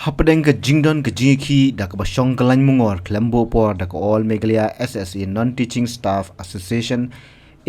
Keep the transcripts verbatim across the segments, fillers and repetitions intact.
Hapdeng ka jingdon ka jingïakhih da kaba shong ka lain mungor khlem buh por da ka All Meghalaya S S A Non-Teaching Staff Association,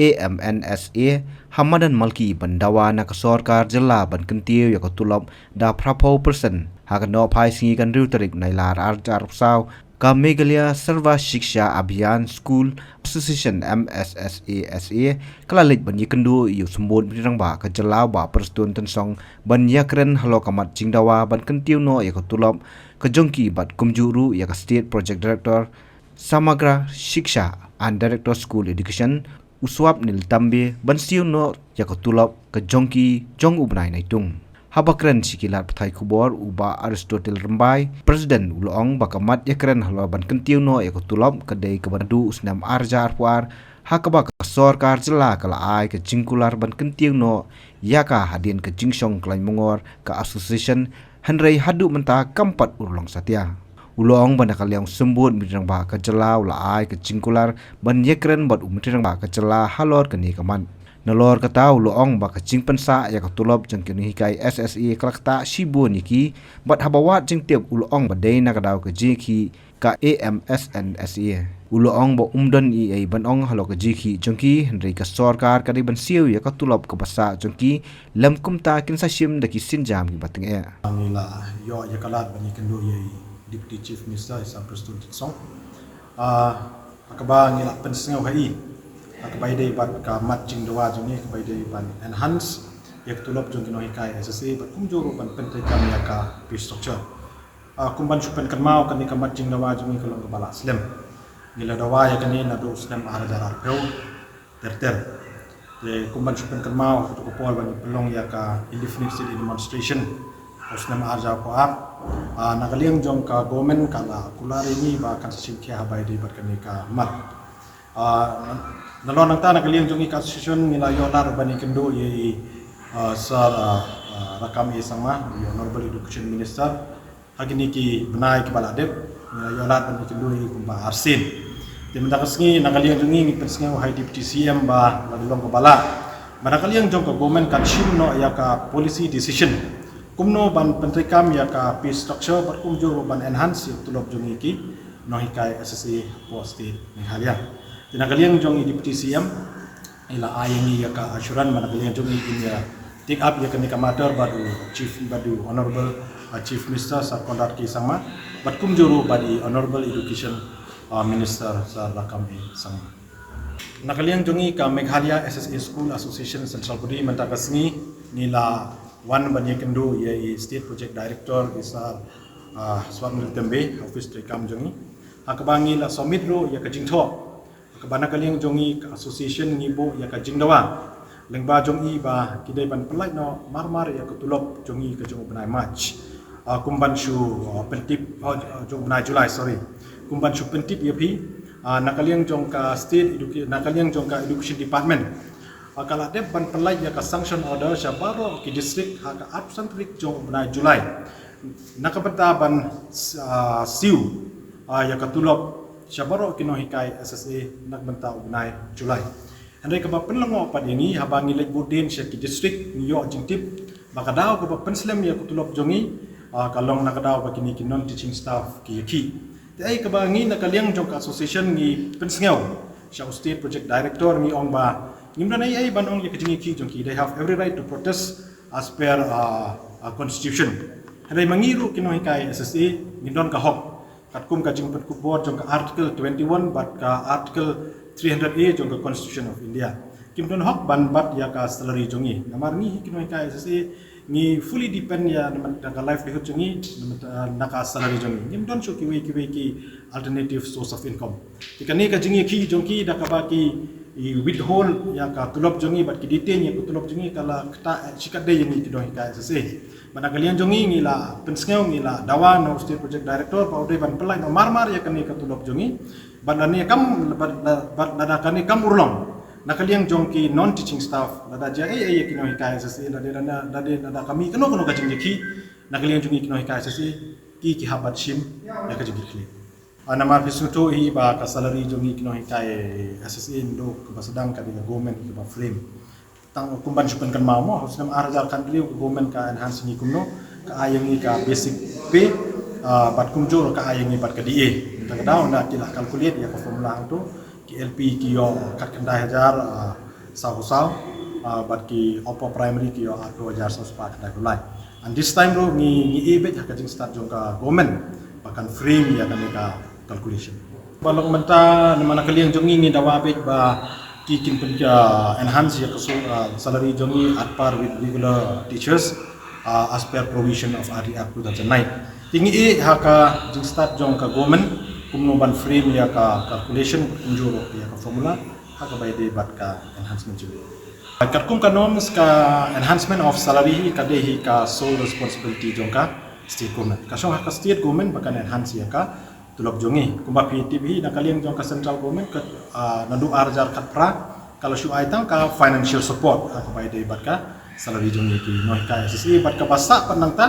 A M N S A, ha madan Malki ban dawa na ka sorkar jylla ban kyntiew ïa ka tulop da phra phew percent ha ka nohphai sngi ka hynriew tarik Nailar arhajar arphew saw, ka Meghalaya Sarva Shiksha Abhiyan School Association, M S S A S A, ka la leit ban ïakynduh ïa u Symbud Rangbah ka jylla Bah Prestone Tynsong ban ïakren halor ka mat jingdawa ban kyntiew noh ïa ka tulop ka jong ki bad kumjuh ruh ïa ka State Project Director Samagra Shiksha and Director School Education, u Swapnil Tambe, ban siew noh ïa ka tulop ka jong ki jong u bnai Naitung. Haba kren sha ki lad pathai khubor, u Bah Aristotle Rymbai, President, u la ong ba ka mat ïakren halor ban kyntiew noh ïa ka tulop ka dei kaba naduh u snem arhajar arphew ar, ha kaba ka sorkar jylla ka la ai ka jingkular ban kyntiew noh ïa ka hadien ka jingshong ka lain mungor ka association, hynrei haduh mynta kam pat urlong satia. U la ong ba na ka liang u Symbud Myntri Rangbah ka jylla u la ai ka jingkular ban ïakren bad u Myntri Rangbah ka jylla halor kane ka mat. Nalor kata u la ong ba ka jingpynsah ïa ka tulop jong ki nonghikai S S A ka la ktah shibun ïa ki, bad haba wad jingtip u la ong ba dei na ka daw ka jingïakhih ka A M S N S A. U la ong ba um don ei ei ban ong halor ka jingïakhih jong ki, hynrei ka sorkar ka dei ban siew ïa ka tulop kaba sah jong ki, lym kumta kin sa shim da ki sienjam kiba tyngeh. Ngi la ïoh ïa ka lad ban ïakynduh ïa i Deputy Chief Minister, i Bah Prestone Tynsong. Ah, ha kaba ngi la pynsngew ha i ha kaba ïadei bad ka mat jingdawa jong ngi, kaba ïadei ban enhance ïa ka tulop jong ki nonghikai S S A bad kumjuh ruh ban pyntreikam ïa ka pay structure. Ah, kum ban shu pynkynmaw, kane ka mat jingdawa jong ngi ka long kaba la slem. Ngi la dawa ïa kane naduh u snem arhajar arphew ter ter. Te kum ban shu pynkynmaw, ha kato ka por ba ngi pynlong ïa ka indefinite sit-in demonstration ha u snem arhajar arphew ar, ah, na ka liang jong ka government ka la kular ïa ngi ba kan sa shim khia haba ïadei bad kane ka mat. Ah, na, nalor nangta na ka liang jong ngi ka association ngi la ïoh lad ban ïakynduh ïa i, ah, Sir, ah, ah, Rakkam A Sangma, i Honorable Education Minister, ha kine ki bnai kiba la dep, ngi la ïoh lad ban ïakynduh ïa i kumba arsien. Te mynta ka sngi na ka liang jong ngi ngi pynsngew ha i Deputy C M ba la dei long kaba lah ba na ka liang jong ka government kan shim noh ïa ka policy decision kumno ban pyntreikam ïa ka pay structure bad kumjuh ruh ban enhance ïa ka tulop jong ngi ki nonghikai S S A hapoh state Meghalaya. Te na ka liang jong i Deputy C M i la ai ïa ngi ïa ka assurance ba na ka liang jong ngi ngin ïa take up ïa kane ka matter bad u Chief, bad u Honorable, uh, Chief Minister Sir Conrad K Sangma, bad kumjuh ruh bad i Honorable Education, uh, Minister Sir Rakkam A Sangma. Na ka liang jong ngi ka Meghalaya S S A School Association Central Body, mynta ka sngi ngi la wan ban ïakynduh ïa i State Project Director, i Sir, uh, Swapnil Tambe, ha office treikam jong ngi, ha kaba ngi la submit ruh ïa ka jingthoh kaba na ka liang jong ngi ka association ngi buh ïa ka jingdawa lyngba jong i ba ki dei ban pynlait noh marmar ïa ka tulop jong ngi ka jong u bnai March. Ah, kum ban shu, ah, pyntip, oh, jong u bnai July, sorry. Kum ban shu pyntip ïa phi, ah, na ka liang jong ka state educa-, na ka liang jong ka education department, ah, ka la dep ban pynlait ïa ka sanction order sha baroh ki district ha ka arphew san tarik jong u bnai July, na ka bynta ban, ah, siew, ah, ïa ka tulop sha baroh ki nonghikai S S A na ka bynta u bnai July. Hynrei kaba pynlyngngoh pat ïa ngi, haba ngi leit bud dien sha ki district, ngi ïoh jingtip ba ka daw kaba pynslem ïa ka tulop jong ngi, ah, ka long na ka daw ba kine ki non-teaching staff ki ïakhih. Te ei kaba ngi na ka liang jong ka association ngi pynsngew sha u State Project Director, ngi ong ba ngim don ei ei ban ong ïa ka jingïakhih jong ki, they have every right to protest as per, ah, ah, constitution. Hynrei ma ngi ruh ki nonghikai S S A ngim don ka hok, katkum ka jingpynkup bor jong ka Article twenty-one bad ka Article three hundred A jong ka Constitution of India. Kim don hok ban bat ïa ka salary jong ngi. Namar ngi hi ki nonghikai S S A ngi fully depend ïa na ka livelihood jong ngi na ka salary jong ngi. Ngim don shuh kiwei kiwei ki alternative source of income. Te kane ka jingïakhih jong ki da kaba ki withhold ïa ka tulop jong ngi bad ki detain ïa ka tulop jong ngi ka la ktah, eh, shikatdei ïa ngi ki nonghikai S S A. Bad na ka liang jong ngi ngi la pynsngew, ngi la dawa na u State Project Director ba u dei ban pynlait noh marmar ïa kane ka tulop jong ngi. Bad lane kam, bad, bad lada kane kam urlong na ka liang jong ki non-teaching staff, lada jia ei ei ïa ki nonghikai S S A, lada, lada, lada, lada ka mih kano kano ka jingïakhih na ka liang jong ngi ki nonghikai S S A, ki, ki hap ban shim ïa ka jingkitkhlieh. Ah, namar phi sngewthuh hi ba ka salary jong ngi ki nonghikai S S A naduh kaba sdang ka dei ka government kaba frame. Tang kum ban shu pynkynmaw mo, ha u snem arhajar khathynriew ka government ka enhance ngi kumno, ka ai ïa ngi ka basic pay, Ah, bad kumjuh ka ai ïa ngi bad ka D A. Tang ka daw na ki la calculate ïa ka formula hangto, ki L P ki ïoh khatkhyndai hajar, ah, saw saw, ah, bad ki upper primary ki ïoh arphew hajar saw spah khyndai phew lai. And this time ruh ngi, ngi ïeh beit ha ka jingstad jong ka government ba kan frame ïa kane ka calculation. Ba long mynta namar na ka liang jong ngi ngi dawa beit ba ki kin pyn, ah, enhance ïa ka so-, ah, salary jong ngi at par with regular teachers, ah, as per provision of R T Act two thousand nine. Te ngi ïeh ha ka jingstad jong ka government kumno ban frame ïa ka calculation, kumjuh ruh ïa ka formula ha kaba ïadei bad ka enhancement jong ngi. Katkum ka norms, ka enhancement of salary hi ka dei hi ka sole responsibility jong ka state government. Ka shong ha ka state government ba kan enhance ïa ka tulop jong ngi. Kumba phi tip hi, na ka liang jong ka central government ka, ah, naduh ar hajar khatphra ka la shu ai tang ka financial support ha kaba ïadei bad ka salary jong ngi ki nonghikai S S A, bad kaba sah pat nangta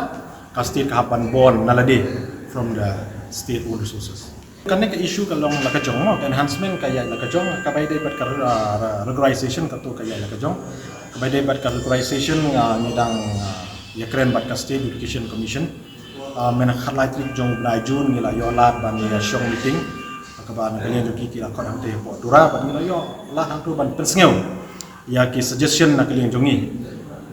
ka state ka hap ban bond na lade from the state own resources. Kane ka issue ka long la ka jong mo, ka enhancement ka ïaid la ka jong, kaba ïadei bad ka, ah, regularization kato ka ïaid la ka jong. Kaba ïadei bad ka regularization, ah, ngi dang, ah, ïakren bad ka State Education Commission. Ah, mynta khatlai tarik jong u bnai June ngi la ïoh lad ban ïa shong meeting. Kaba na ka liang jong ki ki la khot hangtei hapoh Tura, bad ngi la ïoh lad hangto ban pynsngew ïa ki suggestion na ka liang jong ngi.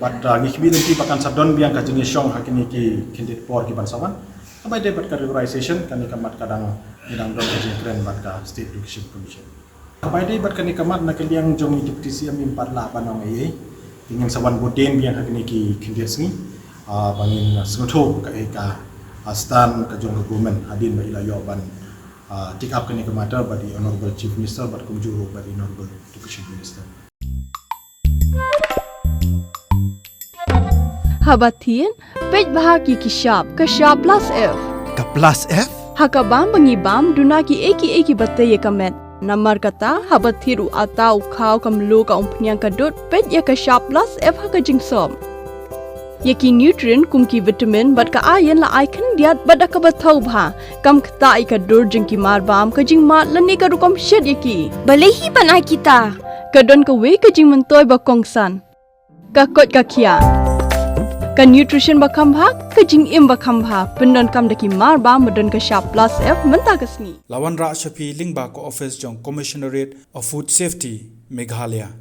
Bad, ah, ngi khmih lynti ba kan sa don biang ka jingïashong ha kine ki khyndiat por ki ban sa wan. Kaba ïadei bad ka regularization, kane ka mat ka dang, ngi dang don ka jingkren bad ka State Education Commission. Kaba ïadei bad kane ka mat, na ka liang jong i Deputy C M ngim pat lah ban ong ei ei. Te ngin sa wan bud dien biang ha kine ki khyndiat sngi, ah, ba ngin, ah, sngewthuh kaei ka, ah, stand ka jong ka government hadien ba i la ïoh ban, ah, take up kane ka matter bad i Honorable Chief Minister bad kumjuh ruh bad i Honorable Education Minister. Haba thied, peit bha ki ki shap, ka shap plus F. Ka plus F? Ha ka bam ba ngi bam, duna kiei kiei kiba tei ïa ka met. Namar kata, haba thied u atta, u khaw, ka mluh, ka umphniang, ka dud, peit ïa ka shap plus F ha ka jingsop. Ïa ki nutrient kum ki vitamin bad ka iron la ai khyndiat bad da kaba thaw bha. Kam ktah ïa ka dur jong ki marbam, ka jingmad lane ka rukom shet ïa ki. Balei hi ban ai kita? Ka don kawei ka jingmyntoi ba kongsan. Ka koit ka khiah. Ka nutrition ba kham bha, ka jingim ba kham bha, pyndonkam da ki marbam ba don ka shap plus F mynta ka sngi. La wanrah sha phi lyngba ka office jong Commissionerate of Food Safety, Meghalaya.